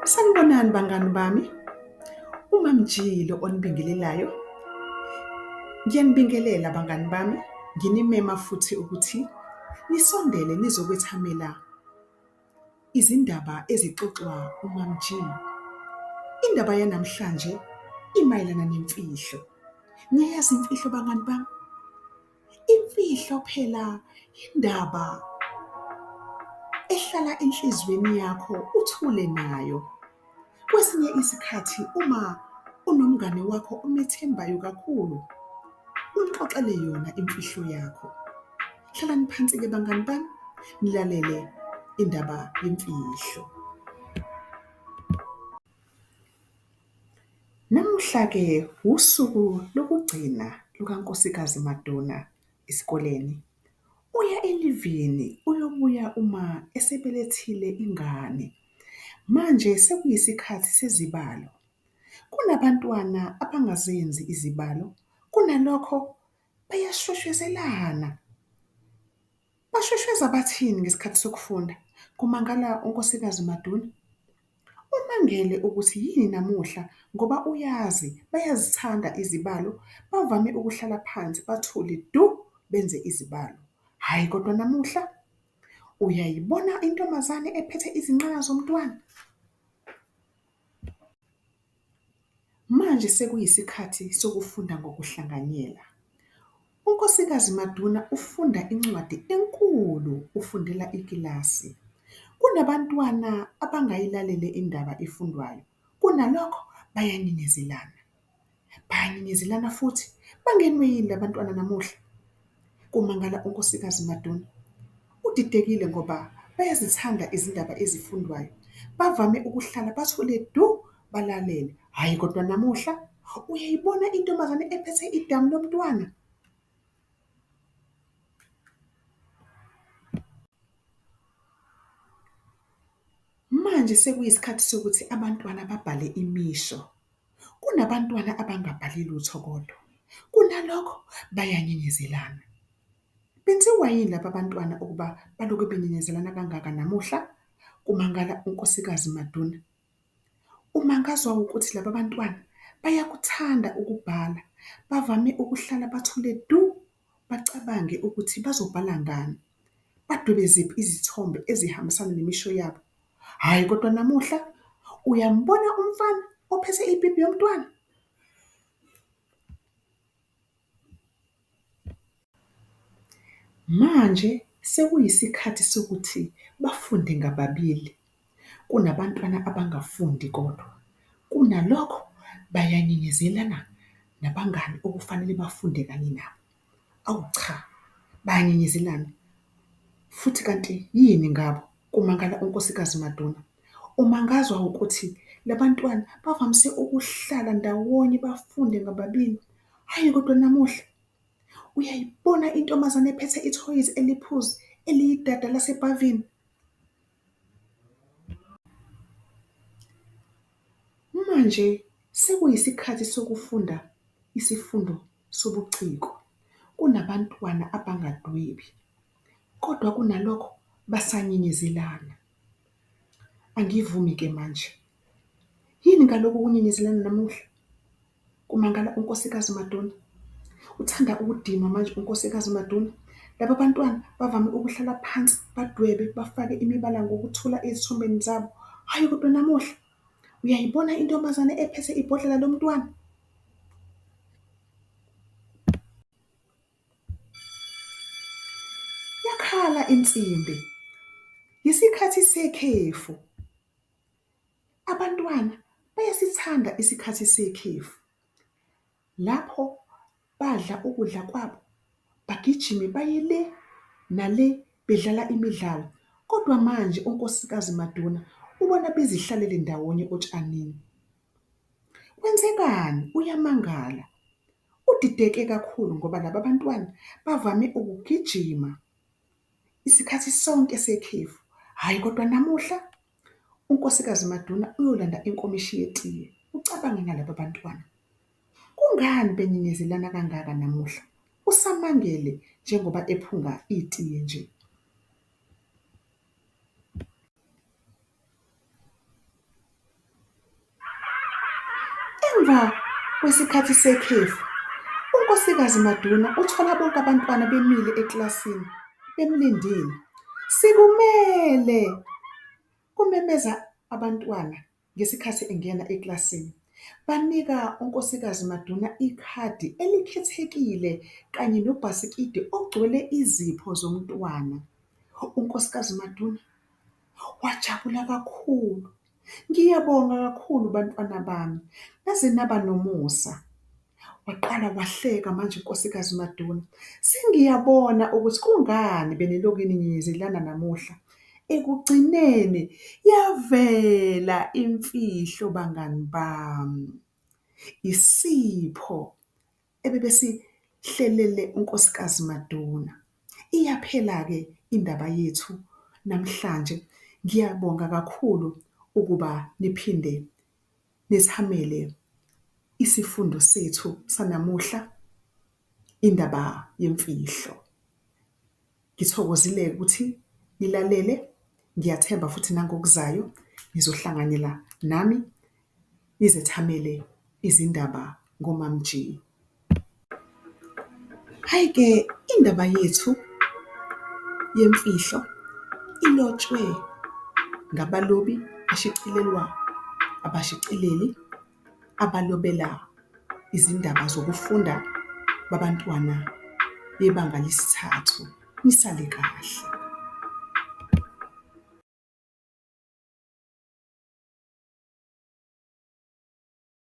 Sanibonani bangani bami, uMaMji lo onibingelelayo. Ngiyanibingelela bangani bami, nginimema futhi ukuthi nisondele nizokwethamela izindaba ezixoxwa uMaMji. Indaba yanamhlanje imayelana nemfihlo. Niyayazi imfihlo bangani bami? Imfihlo phela indaba ehlala enhlizweni yakho uthule nayo. Kwesinye isikhathi uma unomngane wakho omethembayo kakhulu, umxoxele yona imfihlo yakho. Hlalani phansi-ke bangani bami, nilalele indaba yemfihlo. Namuhla-ke usuku lokugcina lukaNkosikazi Maduna esikoleni. Uya elivini uyobuya uma esebelethile ingane. Manje sekuyisikhathi sezibalo. Kunabantwana abangazenzi izibalo, kunalokho bayashweshwezelana. Bashweshweza bathini ngesikhathi sokufunda? Kumangala uNkosikazi Maduna. Umangele ukuthi yini namuhla ngoba uyazi bayazithanda izibalo, bavame ukuhlala phansi bathule du benze izibalo. Hhayi, kodwa namuhla uyayibona intombazane ephethe izinqaka zomntwana. Manje sekuyisikhathi sokufunda ngokuhlanganyela. UNkosikazi Maduna ufunda incwadi enkulu ufundela ikilasi. Kunabantwana abangayilaleli indaba efundwayo, kunalokho bayanyenyezelana. Bayanyenyezelana futhi, bangenwe yini la bantwana namuhla? Kumangala uNkosikazi Maduna. Udidekile ngoba bayazithanda izindaba ezifundwayo, bavame ukuhlala bathule du balalele. Hhayi, kodwa namuhla uyayibona intombazane ephethe idamu lomntwana. Manje sekuyisikhathi sokuthi abantwana babhale imisho. Kunabantwana abangabhali lutho kodwa, kunalokho bayanyenyezelana. Benziwa yini laba bantwana ukuba baloku benyenyezelana kangaka namuhla? Kumangala uNkosikazi Maduna. Umangazwa ukuthi laba bantwana bayakuthanda ukubhala, bavame ukuhlala bathule du, bacabange ukuthi bazobhala ngani, badwebe ziphi izithombe ezihambisana nemisho yabo. Hhayi, kodwa namuhla uyambona umfana ophethe ipipi yomntwana. Manje sekuyisikhathi sokuthi bafunde ngababili. Kunabantwana abangafundi kodwa, kunalokho bayanyenyezelana nabangani okufanele bafunde kanye nabo. Awu cha, bayanyenyezelana futhi kanti yini ngabo? Kumangala uNkosikazi Maduna. Umangazwa ukuthi la bantwana bavamise ukuhlala ndawonye bafunde ngababili. Hhayi, kodwa namuhla uyayibona intombazane ephethe ithoyizi eliphuzi eliyidada lasebhavini. Manje sekuyisikhathi sokufunda isifundo sobuciko. Kunabantwana abangadwebi kodwa kunalokho basanyenyezelana. Angivumi-ke manje, yini ngalokhu ukunyenyezelana namuhla? Kumangala uNkosikazi Maduna. Uthanda ukudinwa manje uNkosikazi Maduna. Laba bantwana bavame ukuhlala phansi badwebe bafake imibala ngokuthula ezithombeni zabo. Hhayi, kodwa namuhla uyayibona intombazane ephethe ibhodlela lomntwana. Yakhala insimbi, isikhathi sekhefu. Abantwana bayasithanda isikhathi sekhefu. Lapho badla ukudla kwabo, bagijime baye le nale bedlala imidlalo. Kodwa manje uNkosikazi Maduna ubona bezihlalele ndawonye otshanini. Kwenzekani? Uyamangala, udideke kakhulu ngoba laba bantwana bavame ukugijima isikhathi sonke sekhefu, hhayi kodwa namuhla. UNkosikazi Maduna uyolanda inkomishi yetiye, ucabange ngalaba bantwana. Kungani benyenyezelana kangaka namuhla? Usamangele njengoba ephunga itiye nje. Emva kwesikhathi sekhefu, uNkosikazi Maduna uthola bonke abantwana bemile ekilasini bemlindile. Sikumele!" Kumemeza abantwana ngesikhathi engena ekilasini. Banika uNkosikazi Maduna ikhadi elikhethekile kanye nobhasikidi ogcwele izipho zomntwana. UNkosikazi Maduna wajabula kakhulu. "Ngiyabonga kakhulu bantwana bami, naze naba nomusa." Waqala wahleka manje uNkosikazi Maduna. "Sengiyabona ukuthi kungani benilokhu ninyenyezelana namuhla. Ekugcineni yavela imfihlo bangani bami. Isipho ebebesihlelele uNkosikazi Maduna. Iyaphela-ke indaba yethu namhlanje. Ngiyabonga kakhulu ukuba niphinde nithamele isifundo sethu sanamuhla, indaba yemfihlo. Ngithokozile-ke ukuthi nilalele, ngiyathemba futhi nangokuzayo nizohlanganyela nami nizethamele izindaba ngoMam'G. Hhayi-ke indaba yethu yemfihlo ilotshwe ngabalobi eshicilelwa abashicileli abalobela izindaba zokufunda babantwana bebanga lesithathu. Nisale kahle.